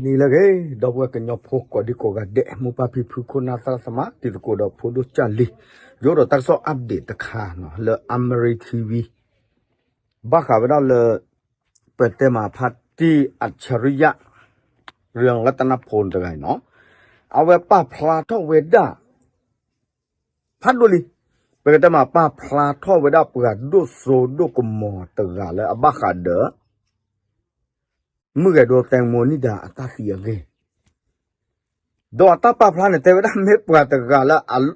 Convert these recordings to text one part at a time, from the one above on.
နံၤလၢအဂ့ၤ ဒီပုၢ်ဝဲၢ်ကညီဖိကိးဒံကိးဂၤဒဲး မိၢ်ပၢ်ဖံဖု ခိၣ်နၢ်သရၣ်သမါ တံၤသကိးဒီးဖိဒိၣ်ကၢ်လံၤ, ယအိၣ်ဒီးတၢ်ကစီၣ် update တခါနီၤ လၢ Amari TV ဘၣ်ဃးဝဲဒၣ်လၢ ပတဲမးဖါတံၢ်အၣ်ဆရံယၣ် ရံလတနဖိတဂၤအံၤနီၤ, အဝဲပာ်ဖျါထီၣ်ဝဲဒၣ် ဖးဒိၣ်လံ, ပကတဲမးပာ်ဖျါထီၣ်ဝဲဒၣ်ပှၤဒိၣ်စိဒိၣ်ကမီၤတဂၤလၢအဘၣ်ဃးဒီး မုၣ်ဂဲၤဒိသဲမူနံၣ်ဒါအတၢ်သံအဂ့ၢ်, ဒီးအတၢ်ပာ်ဖျါန့ၣ် တဲဝဲဒၣ်မ့ၢ်ပှၤတဂၤလၢ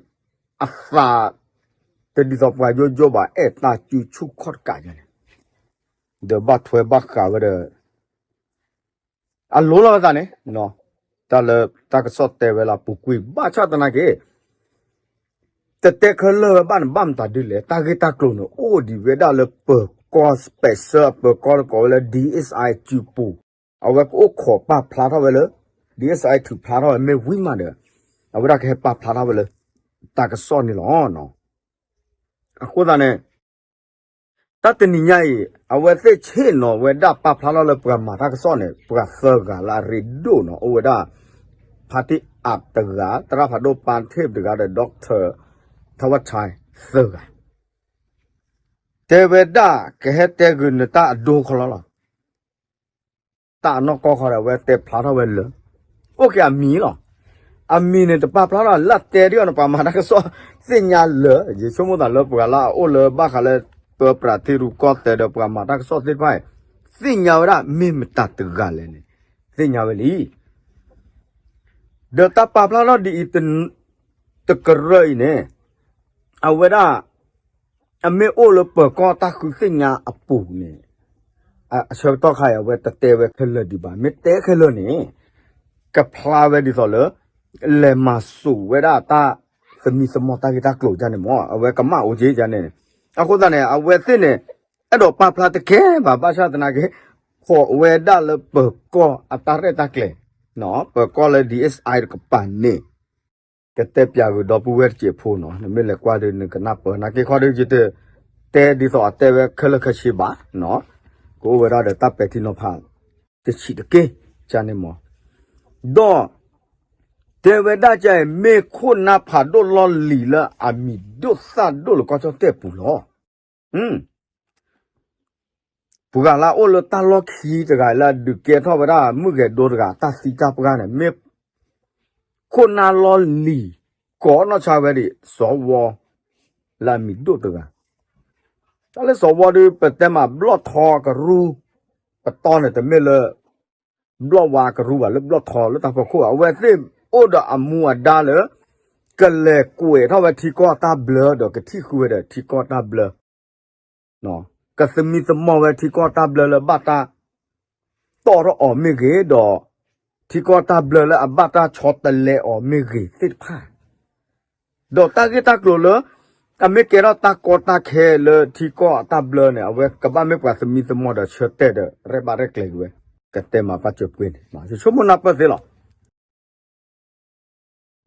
အသး တဒ်သိးပှၤယိယိဘၣ် အဲၣ်တၢ်စုဆူၣ်ခီၣ်တကးန့ၣ်, ဒီးဘၣ်ထွဲဘၣ်ဃးဝဲဒီး အလိၤလီၤဝဲသးန့ၣ်, တၢ်လၢတၢ်ကစီၣ်တဲဝဲလၢအပူၤကွံာ် ဘၣ်ဆၣ်သနာ်က့ တတဲခဲလၢာ်ဝဲဘၣ်န့ၣ် ဘၣ်မတၤဒ်လဲၣ် တၢ်ဂ့ၢ်တၢ်ကျိၤန့ၣ် အိၣ်ဒံးဝဲဒၣ်လၢပၢၤကီၢ် special ပၢၤကီၢ်လၢကိးဝဲလၢ DSI စုပူၤ, အဝဲကအိၣ်ခိးပာ်ဖျါထီၣ်ဝဲလၢ DSI ထုးဖျါထီၣ်ဝဲမ့ၢ်ဝံၤမးဒီး အဝဲဒၣ်ကဟဲပာ်ဖျါထီၣ်ဝဲလၢ တၢ်ကစီၣ်န့ၣ်လီၤ. အဃိသတးန့ၣ် တၢ်တနံၤညါအံၤ အဝဲသ့ၣ်ဆ့ၣ်နီၤဝဲဒၣ်ပာ်ဖျါထီၣ်လၢပှၤမၤတၢ်ကစီၣ်န့ၣ် ပှၤသၢဂၤလၢအရ့ဒိၣ်နီၤ အိၣ်ဝဲဒၣ် ဖါတံၢ်အၣ်တဂၤ သရၣ်ဖးဒိၣ်ပၢ်ထ့ၣ်တဂၤဒီး doctor ထဝၣ်ဆဲ သၢဂၤ, တဲဝဲဒၣ်ကဟဲတဲဂုာ်နတၢ်အဒိခီလီၤလီၤ. တၢ်အနီၢ်ကီၢ်ခီဒီး အဝဲတဲဖျါထီၣ်ဝဲလၢ အိၣ်က့ၤအမံၤလီၤ. အမံၤန့ၣ်တပာ်ဖျါထီၣ်လၢတဲဒ်အီၤန့ၣ် ပှၤမၤတၢ်ကစီၣ်သ့ၣ်ညါလၢ ယဆိကမိၣ်သးလၢပှၤလၢအအိၣ်လၢဘၣ်ဃးလၢ ပၢပြးထံရူၢ်ကီၢ်သဲးဒီးပှၤမၤတၢ်ကစီၣ်သ့ၣ်တဖၣ် သ့ၣ်ညါဝဲဒၣ်မ့ၢ်မတၤတဂၤလဲၣ်န့ၣ် သ့ၣ်ညါဝဲလံ. ဒီးတၢ်ပာ်ဖျါထီၣ်ဒ်အံၤ တကရၢအံၤန့ၣ် အဝဲဒၣ် အမ့ၢ်အိၣ်လၢပၢၤကီၢ်တၢ်ဃုသ့ၣ်ညါအပူၤန့ၣ် အဆၢကတီၢ်ခါအံၤ အဝဲတတဲဝဲခဲလၢာ်ဒံးဘၣ်. မ့ၢ်တဲခဲလၢာ်န့ၣ် ကဖျါဝဲဒ်သိးလၢ လဲၤမၤစူၤဝဲဒၣ်တၢ်သမံသမိးတၢ်ဂ့ၢ်တၢ်ကျိၤဒ်န့ၣ်မ့ၢ် အဝဲကမၣ်အိၣ်က့ၤဒ်န့ၣ်. အဃိသတးန့ၣ် အဝဲသ့ၣ်န့ၣ် အဲၣ်ဒိးပာ်ဖျါတကဲဘၣ် ဘၣ်ဆၣ်သနာ်က့ ခိးဝဲဒၣ်လၢပၢၤကီၢ်အတၢ်ရဲၣ်တၢ်ကျဲၤ ပၢၤကီၢ်လၢ DSI တကပၤန့ၣ် ကတဲပၠးဂ့ၤဒီပုၢ်ဝဲၢ်တစဲးဖိနီၤ နမ့ၢ်လဲၤကွၢ်ဒီးနကနၢ်ပၢၢ် နာ်က့ခီဒီးယတတဲဒ်သိးအတဲဝဲခဲလၢာ်ခဲဆ့ဘၣ်, ကအိၣ်ဝဲဒၣ်ဒီးတၢ်ပဲာ်ထံနီၤဖး တဆံးတက့ၢ် ကန့ၣ်မ့ၢ် ဒီး တဲဝဲဒၣ်ကဲအံၤ မ့ၢ်ခိၣ်နၢ်ဖးဒိၣ်လီၢ်လံၤလၢအမံၤဒိၣ်သၣ်ဒိၣ်လၢကီၢ်ကၠီၣ်တဲၣ်ပူၤလီၤ. ပှၤလၢအအိၣ်လၢတၢ်လီၢ်ခံတဂၤလၢအဒုးကဲထီၣ်ဝဲဒၣ် မုၣ်ဂဲၤဒိတဂၤ တၢ်သံတၢ်ပှၢ်န့ၣ် မ့ၢ် ခိၣ်နၢ်လီၢ်လံၤ ကိးနီၢ်ဆါဝဲဒၣ် စီၤဝီ လၢအမံၤဒိၣ်တဂၤ, တၢ်လၢစီၤဝီဒီး ပတဲမးဘျီၣ်ထီကရူၢ် ပတီၢ်န့ၣ် တမ့ၢ်လၢ ဘျီၣ်ဝါကရူၢ်ဘၣ် လၢဘျီၣ်ထီလၢတၢ်ဖီခိၣ် အဝဲသ့ၣ်အိၣ်ဒီးအမူအဒါလၢ ကလဲၤကွဲးထီၣ်ဝဲထံကီၢ်တၢ်ဘျၢဒီးကထံၣ်ဃုာ်ဝဲဒီးထံကီၢ်တၢ်ဘျၢ ကသမံသမိးဝဲထံကီၢ်တၢ်ဘျၢလၢဘၣ်တၢ်တီၣ်ထီၣ်အီၤမ့ၢ်ဂ့ၤဒီး ထံကီၢ်တၢ်ဘျၢလၢအဘၣ်တၢ်ဆီတလဲအီၤမ့ၢ်ဂ့ၤသ့ၣ်တဖၣ်, ဒီးတၢ်ဂ့ၢ်တၢ်ကျိၤလၢ အမ့ၢ်ကဲထီၣ်တၢ်ကီတၢ်ခဲလၢထံကီၢ်အတၢ်ဘျၢန့ၣ် အဝဲကဘၣ်မ့ၢ်ပှၤသမံသမိးဒီးဆၢတဲာ်ဒီးရဲၣ်ဘၣ်ရဲၣ်ကျဲၤက့ၤဝဲ ကတဲမၤပာ်စၢၤပှဲၤန့ၣ် ယဆိကမိၣ်နၢ်ပၢၢ်သ့လီၤ.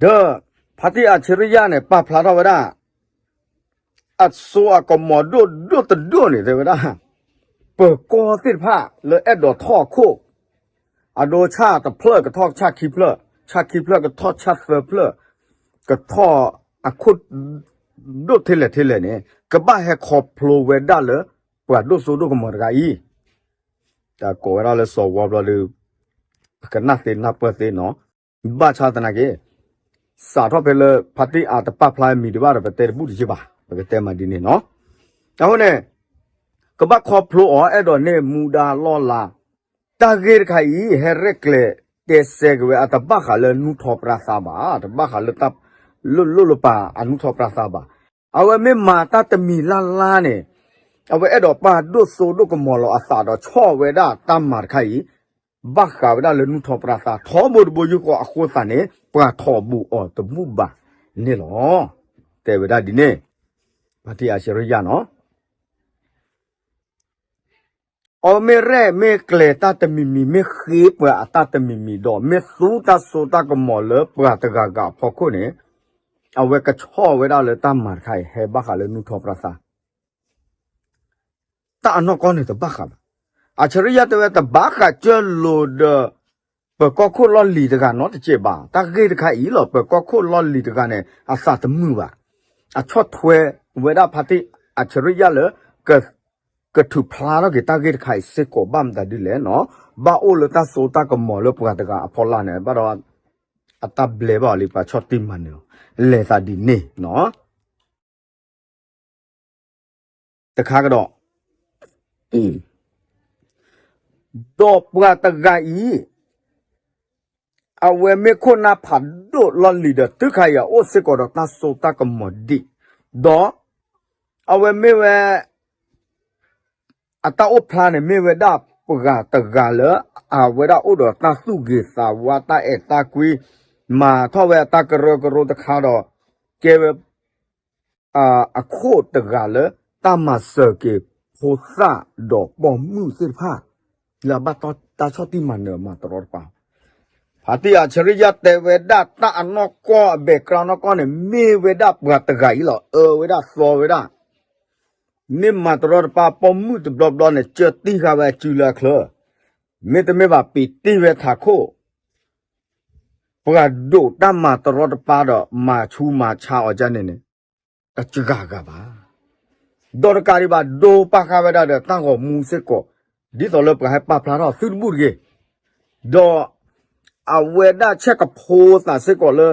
ဒီး ဖါတံၢ်အၣ်ဆရံယါန့ၣ် ပာ်ဖျါထီၣ်ဝဲဒၣ် အစိအကမီၤဒိၣ်ဒိၣ်တဒိၣ်န့ၣ် တဲဝဲဒၣ် ပၢၤကီၢ်သ့ၣ်တဖၣ်လၢအဲၣ်ဒိးထီၣ်အခိၣ် အဒိဆၣ်တဖျၢၣ်ကထီၣ်ဆၣ်ခံဖျၢၣ်, ဆၣ်ခံဖျၢၣ်ကထီၣ်ဆၣ်သၢဖျၢၣ်, ကထီၣ်အခိၣ်ဒိၣ်ထဲလဲၣ်ထဲလဲၣ်န့ၣ် ကဘၣ်ဟဲခီဖျိဝဲဒၣ်လၢ ပှၤဒိၣ်စိဒိၣ်ကမီၤတဂၤအံၤ တၢ်ကိးဝဲဒၣ်လၢစီၤဝီဘျီဒီး ပကနၣ်သ့နၢ်ပၢၢ်သ့နီၤ, ဘၣ်ဆၣ်သနာ်က့ စးထီၣ်ဖဲလၢဖါတံၢ်အၣ်တပာ်ဖျါမံၤဒံးဘၣ်ဒီး ပတဲတဘူၣ်တယံာ်ဘၣ် ပကတဲမးဒ်န့ၣ်နီၤ. အဃိန့ၣ် ကဘၣ်ခီဖျိအီၤ အဲၣ်ဒိးန့ၢ်မူဒါလီၢ်လၤ, တၢ်ဂ့ၢ်တခါအံၤ ဟဲရဲၣ်ကျဲၤတဲစဲက့ၤဝဲ အတဘၣ်ဃးလၢနူၢ်ထီၣ်ပြၢသးဘၣ်, တဘၣ်ဃးလၢတၢ် လိၣ်လိၣ်လၢပာ်အနူၢ်ထီၣ်ပြၢသးဘၣ်. အဝဲမ့ၢ်မၤတၢ်တမံၤလၢ်လၢ်န့ၣ် အဝဲအဲၣ်ဒိးပာ်ဒိၣ်စိဒိၣ်ကမီၤလီၤအသးဒီးဆီၣ်ဝဲဒၣ်တၢ်မၤတခါအံၤ ဘၣ်ဃးဝဲဒၣ်လၢနူၢ်ထီၣ်ပြၢသး ထီဘိတဘိယူၢ်ဃီအဃိသတးန့ၣ် ပှၤထီၣ်ဘူးအီၤတဘူၣ်ဘၣ်န့ၣ်လီၤ. တဲဝဲဒၣ်ဒ်န့ၣ် ဖါတံၢ်အၣ်ဆရံယါနီၤ အီၤမ့ၢ်ရဲၣ်မ့ၢ်ကျဲၤတၢ်တမံၤမံၤ မ့ၢ်ဃ့ပှၤအတၢ်တမံၤမံၤဒီး မ့ၢ်သူတၢ်စိတၢ်ကမီၤလၢပှၤတဂၤဂၤအဖီခိၣ်န့ၣ် အဝဲကဆီၣ်ဝဲဒၣ်လၢတၢ်မၤတခါအံၤ ဟဲဘၣ်ဃးလၢနူၢ်ထီၣ်ပြၢသး တၢ်အနီၢ်ကီၢ်န့ၣ်တဘၣ်ဃးဘၣ်. အၣ်ဆရံယါတဲဝဲတဘၣ်ဃးကၢလိာ်ဒီး ပၢၤကီၢ်ခိၣ်လီၢ်လံၤတဂၤနီတစဲးဘၣ်. တၢ်ဂ့ၢ်တခါအံၤလီၤ ပၢၤကီၢ်ခိၣ်လီၢ်လံၤတဂၤန့ၣ် အသးတမုာ်ဘၣ်. အဆီၣ်ထွဲဝဲဒၣ်ဖါတံၢ်အၡရံယၣ်လၢ ကထုးဖျါထီၣ်က့ၤတၢ်ဂ့ၢ်တခါအံၤစ့ၢ်ကီး ဘၣ်မတၤဒ်လဲၣ်နီၤ, ဘၣ်အိၣ်လၢတၢ်စိတၢ်ကမီၤလၢပှၤတဂၤအဖီလာ်န့ၣ် ဘၣ်ဒီး အတၢ်ဘျဲဘၣ်အီၤလံ ပှၤဆီၣ်တံၢ်မၤနၢၤအီၤ လဲၤသးဒ်န့ၣ်နီၤ. တခါကဒီး, ဒီးပှၤတဂၤအံၤ အဝဲမ့ၢ်ခိၣ်နၢ်ဖးဒိၣ်လီၢ်လံၤဒီး တုၤခါအံၤအအိၣ်စ့ၢ်ကီးဒီးတၢ်စိတၢ်ကမီၤဒံး, ဒီးအဝဲမ့ၢ်ဝဲ အတၢ်အိၣ်ဖျါန့ၣ် မ့ၢ်ဝဲဒၣ်ပှၤတဂၤလၢ အဝဲဒၣ်အိၣ်ဒီးတၢ်သူၣ်ဂ့ၤသးဝါ တၢ်အဲၣ်တၢ်ကွံ, မၤထီၣ်ဝဲအတၢ်ကရၢကရိတခါဒီး ကဲဝဲ အခိၣ်တဂၤလၢ တၢ်မၤစၢၤက့ၤဖိသၣ်ဒီးပိာ်မုၣ်သ့ၣ်တဖၣ် လၢအဘၣ်တၢ်ဆီၣ်တံၢ်မၤနၢၤမၤတရီတပါ ဖါတံၢ်အၡရံယၣ်တဲဝဲဒၣ် တၢ်အနီၢ်ကီၢ်အ background နီၢ်ကီၢ်န့ၣ် မ့ၢ်ဝဲဒၣ်ပှၤတဂၤအံၤလီၤ. အၢဝဲဒၣ်သီဝဲဒၣ် မ့ၢ်မၤတရီတပါပိာ်မုၣ်တဘျီဘျီန့ၣ် ကၢတံၢ်ဃာ်ဝဲအစုလၢအချၢ, မ့တမ့ၢ်ဘၣ် ပံးတံၢ်ဝဲထးခိၣ် ပှၤဒိးတၢ်မၤတရီတပါဒီး မၤဆူးမၤဆါအီၤဒ်န့ၣ်န့ၣ် တစှၤဂၤဘၣ်. ဒီးတကးဒံးဘၣ် ဒိးပာ်ဃာ်ဝဲဒၣ်ဒီးတၢ်ဂီၤမူစ့ၢ်ကီး ဒ်သိးလၢပှၤဟဲပာ်ဖျါထီၣ်သုတဘူၣ်တဂ့ၤ, ဒီးအဝဲဒၣ်ဆဲးကဖိသးစ့ၢ်ကီးလၢ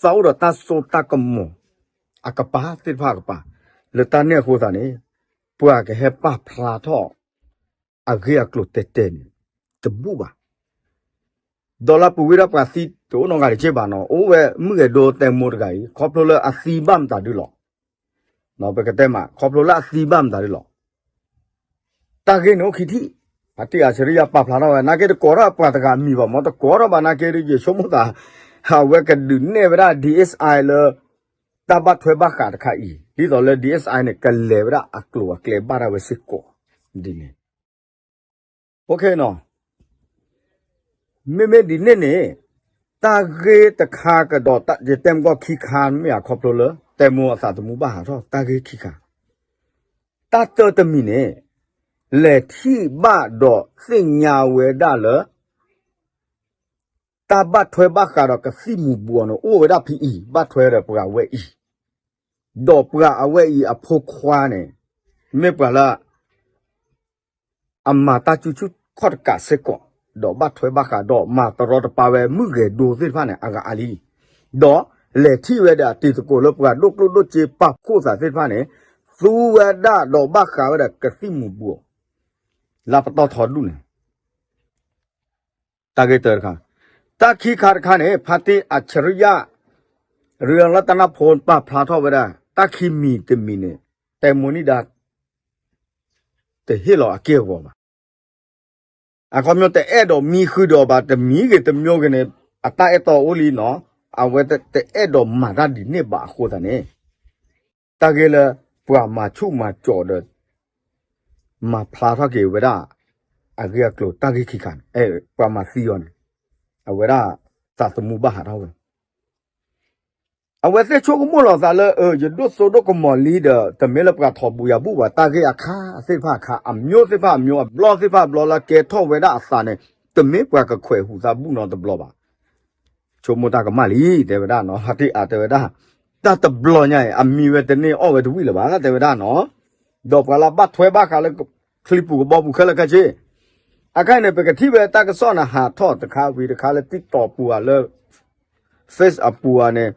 သးအိၣ်ဒီးတၢ်စိတၢ်ကမီၤ အကပၤသ့ၣ်တဖၣ်အကပၤ, လၢတၢ်န့ၣ်အဃိသတးန့ၣ် ပှၤကဟဲပာ်ဖျါထီၣ် အဂ့ၢ်အကျိၤတဲတဲန့ၣ် တဘူၣ်ဘၣ်. ဒီးလၢပူၤကွံာ်ဒၣ်ပှၤသံတအိၣ်နီတဂၤတက့ၢ်ဘၣ်နီၤ, အိၣ်ဝဲမုၣ်ဂဲၤဒိတဲမိတဂၤအံၤ ခီဖျိလၢအသံဘၣ်မတၤဒုလီၤ. ပကတဲမး ခီဖျိလၢအသံဘၣ်မတၤဒုလီၤ. တၢ်ဂ့ၢ်န့ၣ်အိၣ်ခံထံၣ်, ဖါတံၢ်အၡရံယၣ်ပာ်ဖျါထီၣ်ဝဲ နာ်က့တကိးထီၣ်ပှၤတဂၤမံၤဘၣ်မ့ၢ် တကိးထီၣ်ဘၣ်နာ်က့ ယဆိကမိၣ်သး အဝဲကဒုးနဲၣ်ဝဲဒၣ် DSI လၢ တၢ်ဘၣ်ထွဲဘၣ်ဃးတခါအံၤ ဒ်သိးလၢ DSI န့ၣ် ကလဲၤဝဲဒၣ်အကျိၤအကျဲဘၣ်ဒၣ်ဝဲစ့ၢ်ကီး ဒ်န့ၣ် မ့မ့ၢ်ဒ်န့ၣ်န့ၣ် တၢ်ဂ့ၢ်တခါကဒီး ယတဲမ့ၢ်ကီၢ်ခံခါမ့ၢ်ဧါ ခီဖျိလၢ တဲမိၢ်အသးသမူဘၣ်ဟးထီၣ် တၢ်ဂ့ၢ်ခံခါ, တၢ်တၢတမံၤန့ၣ် လဲၤထံၣ်ဘၣ်ဒီးသ့ၣ်ညါဝဲဒၣ်လၢ တၢ်ဘၣ်ထွဲဘၣ်ဃးဒီးကသံၣ်မူၤဘှီးန့ၣ် အိၣ်ဝဲဒၣ်ဖဲအံၤ ဘၣ်ထွဲဒီးပှၤဝဲအံၤ, ဒီးပှၤအဝဲအံၤအဖိခွါန့ၣ် မ့ၢ်ပှၤလၢ အမၤတၢ်ကူၣ်ဆူၣ်ခီၣ်တကးစ့ၢ်ကီး, ဒီးဘၣ်ထွဲဘၣ်ဃးဒီးမၤတရီတပါဝဲမုၣ်ဂဲၤဒိသ့ၣ်တဖၣ်န့ၣ် အဂၤအါလံ, ဒီးလဲၤထံၣ်ဝဲဒီးအတံၤသကိးလၢပှၤဒိၣ်ကျိၣ်ဒိၣ်စ့ပာ်ဖှိၣ်သးသ့ၣ်တဖၣ်န့ၣ် သူဝဲဒၣ်ဒီးဘၣ်ဃးဝဲဒီးကသံၣ်မူၤဘှီး လၢပတီၢ်ထီဒူၣ်န့ၣ် တၢ်ဂ့ၢ်တၢတခါ, တၢ်ခံခါတခါန့ၣ် ဖါတံၢ်အၡရံယၣ် ရံလတနၢ်ဖိပာ်ဖျါထီၣ်ဝဲဒၣ် တၢ်ခံမံၤတမံၤန့ၣ် တဲမိၢ်နံၣ်ဒါ တဟ့ၣ်လီၤအက့ၢ်အဂီၤဘၣ်. အခီပညီတအဲၣ်ဒိးမံဃုာ်ဒီးအီၤဘၣ် တမံၤဂ့ၤတမံၤဂ့ၤန့ၣ် အတၢ်အဲၣ်တီအိၣ်လံနီၤ, အဝဲတအဲၣ်ဒိးမၤတၢ်ဒ်န့ၣ်ဘၣ်အဃိသတးန့ၣ် တၢ်ဂ့ၢ်လၢ ပှၤမၤဆူၣ်မၤစိးဒီး မၤဖျါထီၣ်က့ၤဝဲဒၣ် အဂ့ၢ်အကျိၤတၢ်ဂ့ၢ်ခံခါန့ၣ် ပှၤမၤသံအီၤန့ၣ် အဝဲဒၣ်သးသမူဘၣ်ဟးထီၣ်ဝဲ အဝဲသ့ၣ်ဆိကမိၣ်လီၤသးလၢ ယဒိၣ်စိဒိၣ်ကမီၤလံဒီး တမ့ၢ်လၢပှၤထီၣ်ဘူၣ်ယၤဘူၣ်ဘၣ် တၢ်ဂ့ၢ်အခါသ့ၣ်တဖၣ်အခါ အမျိုးသ့ၣ်တဖၣ်အမျိုး အဘျီသ့ၣ်တဖၣ်အဘျီလၢကဲထီၣ်ဝဲဒၣ်အသးန့ၣ် တမ့ၢ်ပှၤကခွဲးဟူသးဘူၣ်နီတဘျီဘၣ်. ဆိကမိၣ်တၢ်ကမၣ်လံ တဲဝဲဒၣ်နီၤ ဖါတံၢ်အါတဲဝဲဒၣ် တၢ်တဘျီညါအံၤ အမံဝဲတန့ၢ်အီၣ်ဝဲတဝံၣ်လၢၤဘၣ် တဲဝဲဒၣ်နီၤ, ဒီးပှၤလၢဘၣ်ထွဲဘၣ်ဃးလၢ ချံပူၤကဘီပူၤခဲလၢာ်ခဲဆ့ အခါအံၤန့ၣ် ပကထံၣ်ဝဲတၢ်ကစီၣ်န့ၣ် ဟးထီၣ်တခါဝံၤတခါလၢ TikTok ပူၤဧါ လၢ Face အပူၤဧါန့ၣ်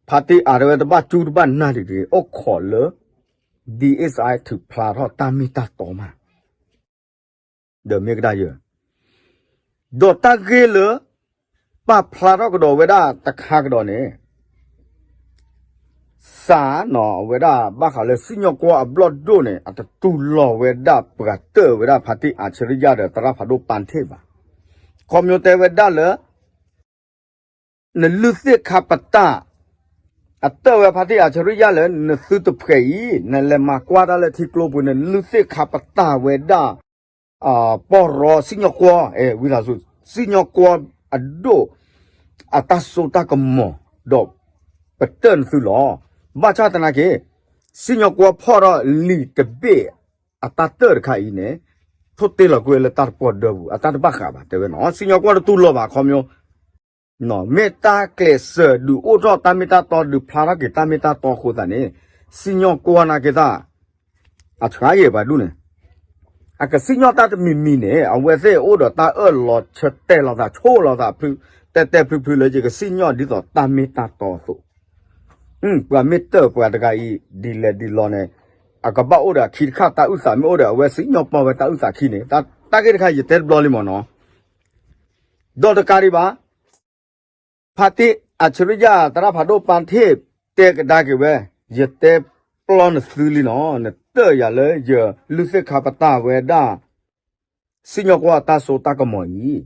ဖါတံၢ်အါတဲဝဲတဘၣ်ကၠူတဘၣ်နၢ်တဂ့ၤ အိၣ်ခိးလၢ DSI ထုးဖျါထီၣ်တၢ်မ့ၢ်တၢ်တီမး ဒီးမ့ၢ်ကဒါယၢ ဒီးတၢ်ဂ့ၢ်လၢ ပာ်ဖျါထီၣ်ကဒီးဝဲဒၣ်တခါကဒီးန့ၣ် စးနီၤ အဝဲဒၣ်ဘၣ်ဃးလၢစံၣ်ညီၣ်ကွီၢ်အဘျီၣ်ဒိၣ်န့ၣ် အတတူၢ်လိာ်ဝဲဒၣ်ပှၤတၢၢ်ဝဲဒၣ်ဖါတံၢ်အၡရံယၣ်ဒီးသရၣ်ဖးဒိၣ်ပၣ်ထ့ၣ်ဘၣ်. ခီပညီတဲဝဲဒၣ်လၢ နလုၢ်သ့ၣ်ခါပတာ် အတၢၢ်ဝဲဖါတံၢ်အၡရံယၣ်လၢ နသုတဖှဲးအံၤ နလဲၤမၤကွၢ်တၢ်လၢထံကျိပူၤန့ၣ် နလုၢ်သ့ၣ်ခါပတာ်ဝဲဒၣ် ပီၢ်ရီစံၣ်ညီၣ်ကွီၢ် ဝံသးစူၤ စံၣ်ညီၣ်ကွီၢ်အဒိၣ် အတၢ်စိတၢ်ကမီၤ ဒီးပတၢၢ်နသုလီၤ. ဘၣ်ဆၣ်သနာ်က့ စံၣ်ညီၣ်ကွီၢ်ဖီၣ်ထီၣ်လံာ်တဘ့ၣ်အတၢ်တၢၢ်တခါအံၤန့ၣ် ထိၣ်တ့ၢ်လီၤကွံာ်ဝဲလၢတၢ်တပီၢ်ဒၢပူၤ အတၢ်တဘၣ်ဃးဘၣ် တဲဝဲနီၤ. စံၣ်ညီၣ်ကွီၢ်တတူၢ်လိာ်ဘၣ် ခီပညီ မ့ၢ်တၢ်ကျဲးစၢးဒုးအိၣ်ထီၣ်တၢ်မ့ၢ်တၢ်တီ ဒုးဖျါထီၣ်က့ၤတၢ်မ့ၢ်တၢ်တီအဃိသတးန့ၣ် စံၣ်ညီၣ်ကွီၢ်နာ်က့ၤတၢ် အဆှါယံာ်ပှၤဒူၣ်န့ၣ် အကစံၣ်ညီၣ်တၢ်တမံၤမံၤန့ၣ် အဝဲသ့ၣ်အိၣ်ဒီးတၢ်အၢၣ်လီၤဆၢတဲာ်လီၤသး ဆိၣ်လီၤသး တဲတဲဖုဖုလၢယကစံၣ်ညီၣ်ဒ်သိးတၢ်မ့ၢ်တၢ်တီအသိး ပှၤမ့ၢ်တၢၢ်ပှၤတဂၤအံၤ ဒ်လဲၣ်ဒ်လဲၣ်န့ၣ် အကဘၣ်အိၣ်ဒီးအခံတခါ တၢ်အုၣ်သးမ့ၢ်အိၣ်ဒီး အဝဲစံၣ်ညီၣ်ပီၢ်ဝဲတၢ်အုၣ်သးခံန့ၣ် တၢ်ဂ့ၢ်တခါ ယတဲတဘျီလံမ့ၢ်နီၤ. ဒီးတကးဒံးဘၣ် ဖါတံၢ်အၣ်ဆရံယၣ် သရၣ်ဖးဒိၣ်ပၤထ့ၣ် တဲကဒါက့ၤဝဲ ယတဲပျီနသုလံနီၤ နတၢၢ်ယၤလၢယလုၢ်သ့ၣ်ခါပတာ်ဝဲဒၣ် စံၣ်ညီၣ်ကွီၢ်တၢ်စိတၢ်ကမီၤ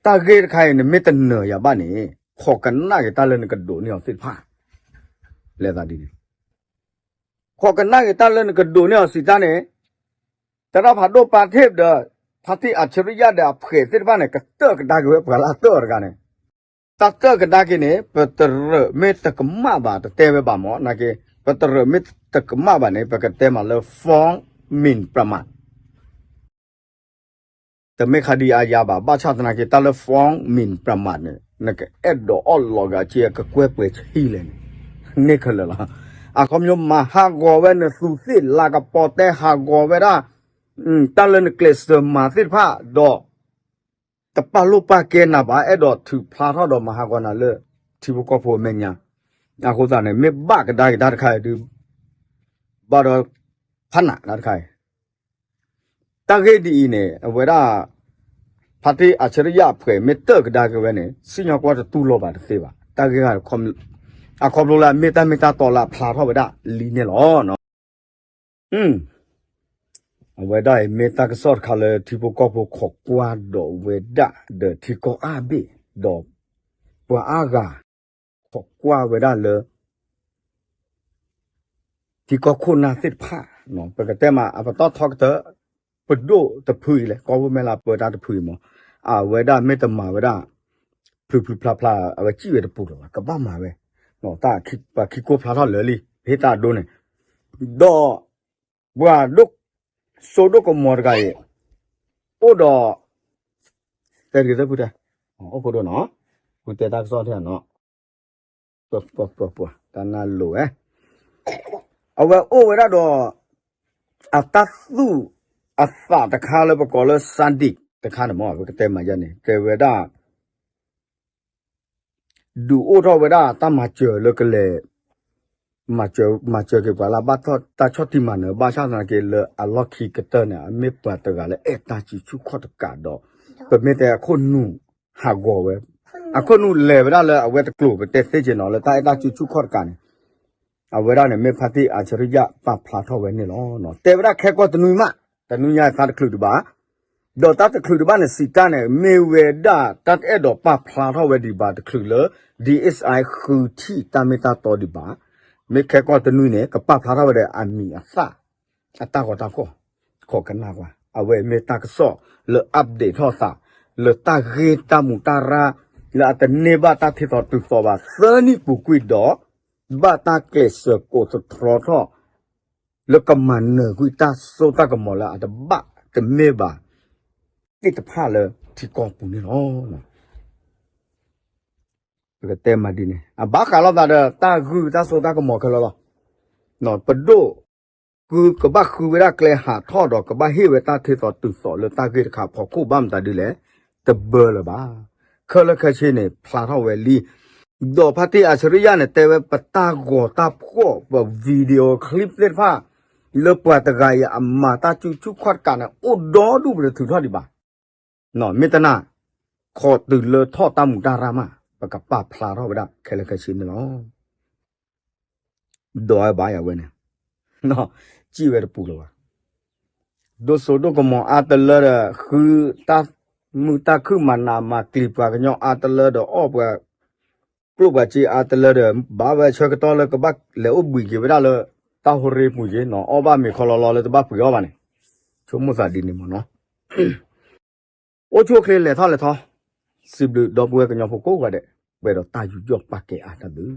အံၤ တၢ်ဂ့ၢ်တခါအံၤ နမ့ၢ်တနၢၤယၤဘၣ်န့ၣ် ခိးကနၣ်က့ၤတၢ်လၢနကဒိးန့ၢ်အီၤသ့ၣ်တဖၣ် လဲၤသးဒ်န့ၣ် ခိးကနၣ်က့ၤတၢ်လၢနကဒိးန့ၢ်အီၤစံးတၢ်န့ၣ် သရၣ်ဖးဒိၣ်ပၤထ့ၣ်ဒီး ဖါတံၢ်အၣ်ဆရံယၣ်ဒီးအဖှဲးသ့ၣ်တဖၣ်န့ၣ် ကတၢၢ်ကဒါက့ၤဝဲပှၤလၢအတၢၢ်အီၤတဂၤန့ၣ် တၢ်တၢၢ်ကဒါက့ၤန့ၣ် ပတရၢးမ့ၢ်တကမၣ်ဘၣ် တတဲဝဲဘၣ်မၢ် နာ်က့ ပတရၢးမ့ၢ်တကမၣ်ဘၣ်န့ၣ် ပကတဲမးလၢ ฟ้องหมิ่นประมาท တမ့ၢ်ခးဒံးအါယါဘၣ် ဘၣ်ဆၣ်သနာ်က့ တၢ်လၢ ฟ้องหมิ่นประมาท န့ၣ် နကအဲၣ်ဒိးအီၣ်လီၤဂာ်က့ ကကွဲပှဲၤဆံလဲၣ်န့ၣ် န့ၢ်ခဲလၢာ်လီၤ. အခီပညီမၤဟးဂီၤဝဲနသူးသ့ၣ်လၤကပီၤ တဲဟးဂီၤဝဲဒၣ် တၢ်လၢနကျဲးစၢးမၤသ့ၣ်တဖၣ်ဒီး တပာ်လိာ်ပာ်ကဲနၤဘၣ် အဲၣ်ဒိးထုးဖျါထီၣ်ဒီးမၤဟးဂီၤနၤလၢ ထံဖိကီၢ်ဖိအမဲာ်ညါ အဃိသတးန့ၣ် မ့ၢ်ဘၣ်ကဒါက့ၤတၢ်တခါအံၤဒုး ဘၣ်ဒီး ဖးနးတၢ်တခါအံၤ တၢ်ဂ့ၢ်ဒ်အံၤန့ၣ် အဝဲဒၣ် ဖါတံၢ်အၣ်ဆရံယၣ်အဖှဲးမ့ၢ်တၢၢ်ကဒါက့ၤဝဲန့ၣ် စံၣ်ညီၣ်ကွီၢ်တတူၢ်လိာ်ဘၣ်တသ့ဘၣ် တၢ်ဂ့ၢ်ဂၤ အခီဖျိလၢအမ့ၢ်တၢ်မ့ၢ်တၢ်တီလၢအဖျါထီၣ်ဝဲဒၣ်လံန့ၣ်လီၤ. အဝဲဒၣ်အံၤမ့ၢ်တၢ်ကစီၣ်တခါလၢထံဖိကီၢ်ဖိခိးကွၢ်ဒီးဝဲဒၣ်ဒီးထံကီၢ်အါဘ့ၣ်ဒီး ပှၤအါဂၤ ခိးကွၢ်ဝဲဒၣ်လၢ ထံကီၢ်ခိၣ်နၢ်သ့ၣ်တဖၣ် ပကတဲမး အပတီၢ်ထီကတၢၢ် ပဒိၣ်တဖုအံၤလဲၣ် ကီၢ်ဝ့ၢ်မဲၢ်လးပၢတၢ်တဖုအံၤမး အဝဲဒၣ်မ့ၢ်တမၤဝဲဒၣ် ဖျုးဖျုးဖျါဖျါ အဝဲစံၣ်ဝဲတပူၤလၢၤဘၣ် ကဘၣ်မၤဝဲ ပှၤခံကိၢ်ဖျါထီၣ်လၢာ်လံ ပဟ့ၣ်တၢ်အဒိန့ၣ် ဒီး ပှၤဒိၣ်စိဒိၣ်ကမီၤတဂၤအံၤ အိၣ်ဒီး တဲတဂ့ၤသၢဖုတဲ အိၣ်ခိၣ်ဒိၣ်နီၤ ဖုတဲတၢ်ကစီၣ်ထဲနီၤ ပှၤပှၤပှၤပှၤ တၢ်နၢ်လိၤဝဲ အဝဲအိၣ်ဝဲဒၣ်ဒီး အတၢ်သူၣ်အသးတခါလၢပကိးလၢ စၣ်ဒံၣ် တခါန့ၣ်မး ပကတဲမၤယါန့ၣ် တဲဝဲဒၣ် ဒုးအိၣ်ထီၣ်ဝဲဒၣ်တၢ်မၤစၢၤလၢကလဲၤ မၤစၢၤက့ၤပှၤလၢဘၣ်တၢ်ဆီၣ်တံၢ်မၤနၢၤ ဘၣ်ဆၣ်သနာ်က့လၢအလီၢ်ခံကတၢၢ်န့ၣ် အမ့ၢ်ပှၤတဂၤလၢအဲၣ်တၢ်စုဆူၣ်ခီၣ်တကးဒီး ပမ့ၢ်တဲအခိၣ်နူာ်ဟးဂီၤဝဲ အခိၣ်နူာ်လဲၤဝဲဒၣ်လၢအဝဲတကျိၤ ပတဲသ့က့ၤနီၤ လၢတၢ်အဲၣ်တၢ်စုဆူၣ်ခီၣ်တကးန့ၣ် အဝဲဒၣ်န့ၣ်မ့ၢ်ဖါတံၢ်အၣ်ဆရံယၣ်ပာ်ဖျါထီၣ်ဝဲန့ၣ်လီၤ. တဲဝဲဒၣ်ခဲကီၢ်တနွံမး တနွံညါသးတချုးဒံးဘၣ် ဒီးတၢ်တချုးဒံးဘၣ်န့ၣ် စံးတၢ်န့ၣ် မ့ၢ်ဝဲဒၣ်တၢ်တအဲၣ်ဒိးပာ်ဖျါထီၣ်ဝဲဒံးဘၣ်တချုးလၢ DSI ဃုထံၣ်တၢ်မ့ၢ်တၢ်တီဒံးဘၣ်. မ့ၢ်ခဲကီၢ်တနွံန့ၣ် ကပာ်ဖျါထီၣ်ဝဲဒီးအမံၤအသၣ် အတၢ်ဂီၤတၢ်ဖီၣ် ခိးကနၣ်ကွၢ် အဝဲမ့ၢ်တၢ်ကစီၣ်လၢ update ထီၣ်သး လၢတၢ်ဂ့ၢ်တၢ်မူးတၢ်ရၢ် လၢအတန့ၢ်ဘၣ်တၢ်ထဲသိးတုၤသိးဘၣ် သၢနံၣ်ပူၤကွံာ်ဒီး ဘၣ်တၢ်ကျဲးစၢးကိးသတြီထီၣ် လၢကမၤနၢၤကွံာ်တၢ်စိတၢ်ကမီၤလၢအတဘၣ်တမ့ၢ်ဘၣ် သ့ၣ်တဖၣ်လၢထံကီၢ်ပူၤန့ၣ်လီၤ. ပကတဲမးဒ်န့ၣ် အဘၣ်ဃးလိာ်သးဒီးတၢ်ဂုၢ်တၢ်စိတၢ်ကမီၤခဲလၢာ်လီၤ. ပဒိၣ် ဃုကဘၣ်ဃုဝဲဒၣ်ကျဲဟးထီၣ်ဒီး ကဘၣ်ဟ့ၣ်ဝဲတၢ်ထဲသိးတုၤသိးလၢတၢ်ဂ့ၢ်တခါအဖီခိၣ်ဘၣ်မတၤဒ်လဲၣ် တဘၢလၢၤဘၣ်. ခဲလၢာ်ခဲဆ့န့ၣ် ဖျါထီၣ်ဝဲလံ. ဒီးဖါတံၢ်အၣ်ဆရံယၣ်န့ၣ် တဲဝဲပတၢ်ဂီၤတၢ်ဖီၣ် ပ video clip သ့ၣ်တဖၣ် လၢပှၤတဂၤအံၤအမၤတၢ်စုဆူၣ်ခီၣ်တကးန့ၣ် အိၣ်ဒီဒူၣ်ပတထုးထီၣ်ဒံးဘၣ်. မ့ၢ်တနာ် ခိးတုၤလၢထီၣ်တၢ်မူးတၢ်ရၢ်မး ပကပာ်ဖျါထီၣ်ဝဲဒၣ်ခဲလၢာ်ခဲဆ့န့ၣ်လီၤ. ဒီးဝဲဘၣ်ယၤဝဲန့ၣ် စံၣ်ဝဲတပူၤလၢၤဘၣ်. ဒိၣ်စိဒိၣ်ကမီၤအါတလၢဒီး ဃုတၢ်မုာ်တၢ်ခုၣ်မၤနးမၤကျံၤပှၤကညီအါတလၢဒီး အီၣ်ပှၤ ကျိၣ်ပှၤစ့အါတလၢဒီး ဘၣ်ဝဲဆၢကတီၢ်လၢကဘၣ်လဲၤအိၣ်ဘှံးက့ၤဝဲဒၣ်လၢ တၢ်ဟိရ့ပူၤက့ၤနီၤ အီၣ်ဘၣ်မ့ၤခီလီၤလီၤလၢတဘၣ်ပှ့ၤအီၣ်ဘၣ်န့ၣ် ဆိကမိၣ်သးဒ်န့ၣ်မ့ၢ်နီၤ အိၣ်ဆူၣ်အိၣ်ချ့လဲၤထီၣ်လဲၤထီ စံးဘျုးဒီပုၢ်ဝဲၢ်ကညီဖိကိးဂၤဒဲး ပှဲၤဒီးတၢ်ယူးယီၣ်ပာ်ကဲအါတၢ်ဘျုး